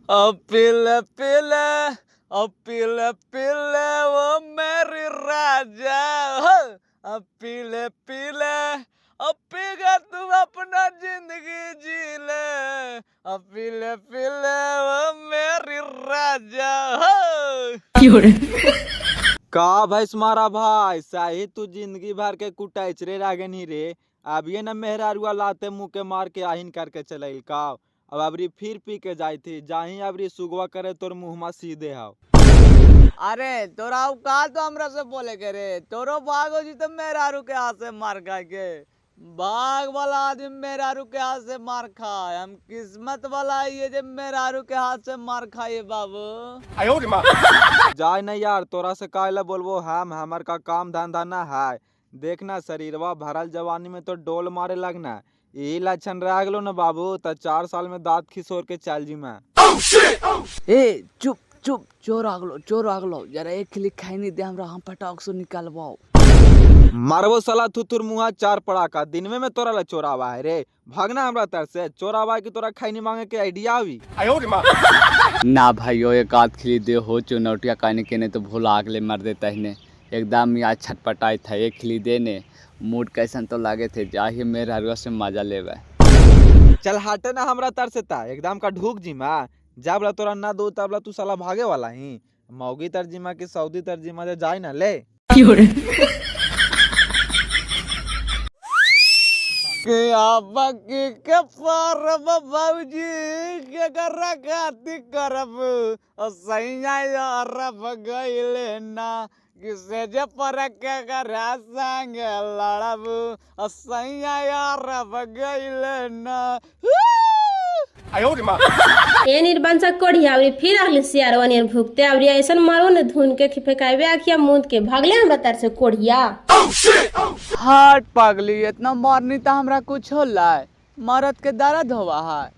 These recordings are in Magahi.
अब पीले पीले, अब पीले पीले वो मेरी राजा हो। अब पीले पीले, अब पी के तू अपना जिंदगी जी ले। अब पीले पीले वो मेरी राजा हो। का भैंस मारा भाई साही, तू जिंदगी भर के कुटाइचरे रागन ही रे। अब ये न मेहरारुआ लाते मुँह के मार के आहिन करके चलैल का। अब अबरी फिर पी के जाई थी, जाही अबरी सुगवा करे तोर मुँहमा सीधे हाव। अरे तोरा का तो हमरा से बोले के रे, तोरो भागो जी तो मेहरारू के हाथ से मार खा के। भाग वाला आदमी मेहरारू के हाथ से मार खाए, हम किस्मत वाला ये जे मेहरारू के हाथ से मार खाए बाबू। जाय नहीं यार, तोरा से काहे बोलबो हम, हमर का काम धंधा ना है। देखना शरीरवा भरल जवानी में तो डोल मारे लगना, यही लक्षण रह गलो ना बाबू त 4 साल में दांत खिसोर के चल जी मैं। ए चुप चुप, चोर आगलो चोर आगलो, जरा एक खिली खाई नहीं दे हमरा, हम फटाक से निकालवाओ। मारबो साला थुथुर मुहा 4 पड़ाका, दिन में तोरा ला चोरावा है रे। भागना हमरा तर से, चोरावा की तोरा खैनी मांगे के आइडिया आवी। ना भाइयों एक आध खिली दे हो, चुनौतिया कहने के नहीं तो भूला आगले मर देता ही ने। एकदम यहाँ छटपटाई था, एक खिली देने मूड कैसन तो लागे थे, जाहि मेरे हरुआ से मजा लेवे। चल हटे ना हमरा तर से ता, एकदम का ढूक जी माँ, जब ला तोरा ना दो तब ला तू साला भागे वाला ही। मौगी तर्जिमा की सऊदी तर्जिमा जे जाए ना ले। के परब बाबूजी के खाती करब सैया अरब गइले ना, किसे जे पर के करा संग लड़ब सैया अरब गइले ना। ए निर्बंसा कोढ़िया अबरी फिर आगले सियारवा नियर भुगते अबरी ऐसन मारो ने धुन के फेकाबे आखिया मूंद के भागले हमरा तार से कोढ़िया। हट पगली, इतना मारनी तो हमरा कुछ होला, मरद के दर्द होवा है।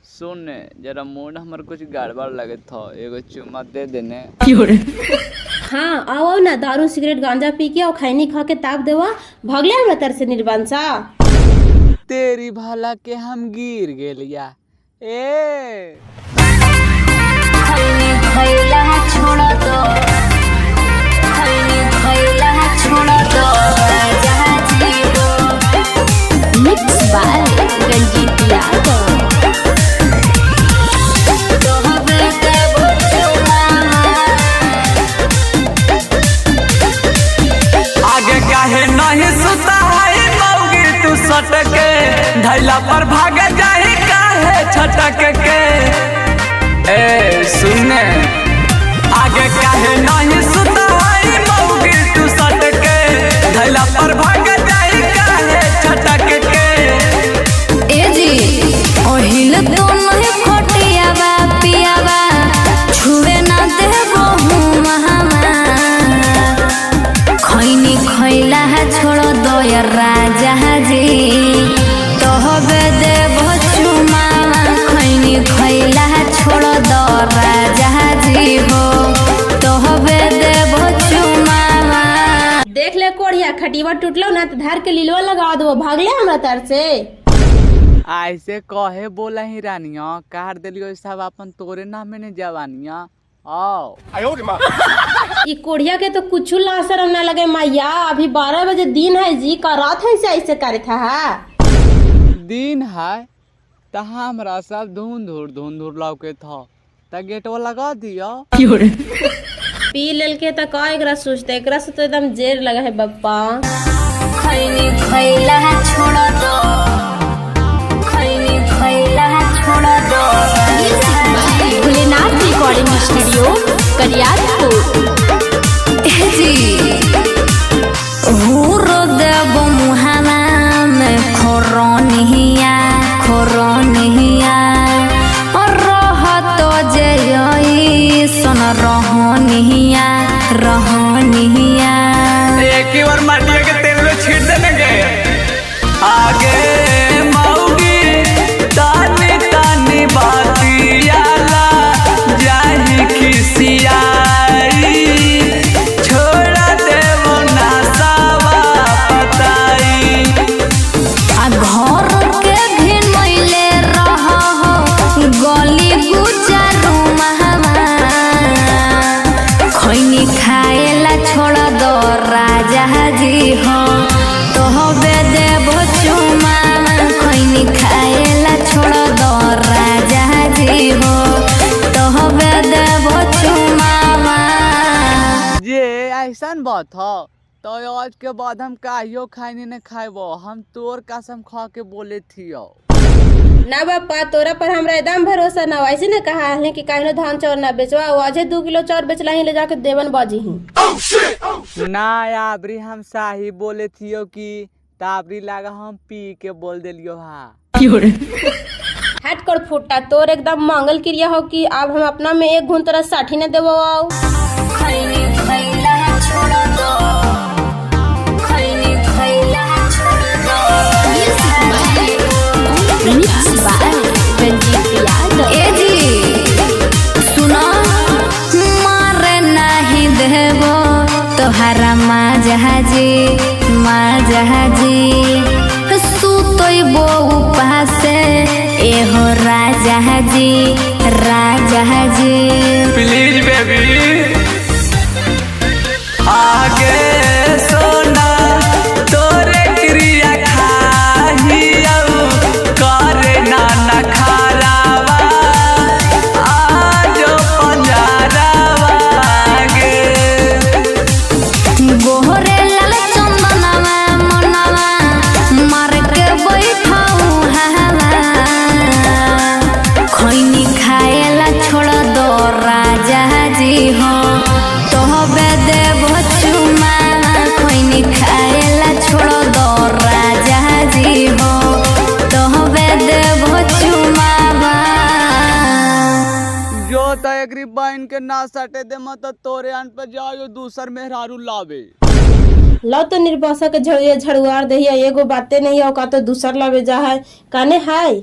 सुन जरा मूड हमर कुछ गड़बड़ लगे थो, एगो चुम्मा दे देने। हाँ आओ ना, दारू सिगरेट गांजा पी के और खैनी खा के ताप देवा, भागले हमरा तार से निर्बंसा। तेरी भला के हम गिर गेलिया। ए मिक्स बाय रंजीत यादव। आगे काहे नहीं सुता है मौगी तू सटके, धैला पर भाग जाए काहे छटक के। ए सुने आगे काहे नहीं सुता है मौगी तू सटके, धैला पर भाग जाए काहे छटक के। ए जी ओहिल तो नहीं खटियावा पियावा छुए ना देबो महामा, खैनी खैला छोड़ दो राजा जी तोहबे देबो चुमा, खैनी खैला छोड़ दो राजा जी हो तोहबे देबो चुमा। देख ले कोढ़िया खटीवा टूटलो ना तो धार के लीलवा लगा दो, भागले हमरा तार से। ऐसे कहे बोला ही रानिया, कार दिलियो सब अपन तोरे नाम में ने जवानिया। आओ ई कोढ़िया के तो कुछ ला शर्म ना लगे मैया, अभी 12 बजे दिन है जी, का रात है से ऐसे करे था है। दिन है त हमरा सब धुन धुर लौके था, त गेटवा लगा दियो। पी लेल के त का एकरा सोचते, एकरा से तो एकदम जेर लगा है बप्पा। खैनी खैला छोड़ दो, खैनी खैला छोड़ दो। Bholenath recording studio Kariyarpur. जी हुरो देव मुहाना में खोरनिया खोरनिया, रहत जे सन रहनिया रहनिया। एक ही बार माटिया के तेल में छीट देने के आगे मौगी तानी तानी बातियाला जाही खिसियाई, छोड़ा देवो ना सावा पताई। आ घर के घिनैले रह गली गुजरू ऐसन बात हो तो आज के बाद हम काहियो खैनी न खाइबो, हम तोर कसम खा के बोले थियो। ना बापा, तोरा पर हमरा एकदम भरोसा ना हो। ऐसे न कहा हले कि काहिनो धान चाउर ना बेचवा, वो आजे 2 किलो चाउर बेचला ही ले जाके देवन बाजी ही। ना आबरी हम साही बोले थियो कि ताबरी लागा हम पी के बोल देलियो। हाँ हट कर फुट्टा, तोर एकदम मंगल क्रिया हो कि अब हम अपना में एक घून तोरा 60 न देवो आओ। खैनी खैला छोड़ दो, खैनी खैला छोड़ दो। ए जी सुनो, मारे नाही देबो तोहरा माँ जहाजी, माँ जहाजी सुतोइबो उपासे एहो राजा जी, राजा जी। प्लीज बेबी आगे सोना तोरे क्रिया खाहियौ करे नाना खारावा आजो पंजारावा गे। गोहरे लाल चंदनवा मनवा मार के बैठाऊ हवा, खैनी खाएला छोड़ दो राजा जी हो तोहबे देबो चुमा। खैनी खाएला छोड़ दो राजा जी हो तोहबे देबो चुमा। जो त एकरी बहन के ना सटे दे मत तोरे अन पे जायो दूसर मेहरारू लावे। लो तो निर्भसा के झड़ुआ झड़ुआर दहिया, एगो बाते नहीं हो का तो दूसर लावे जा है काने हाय।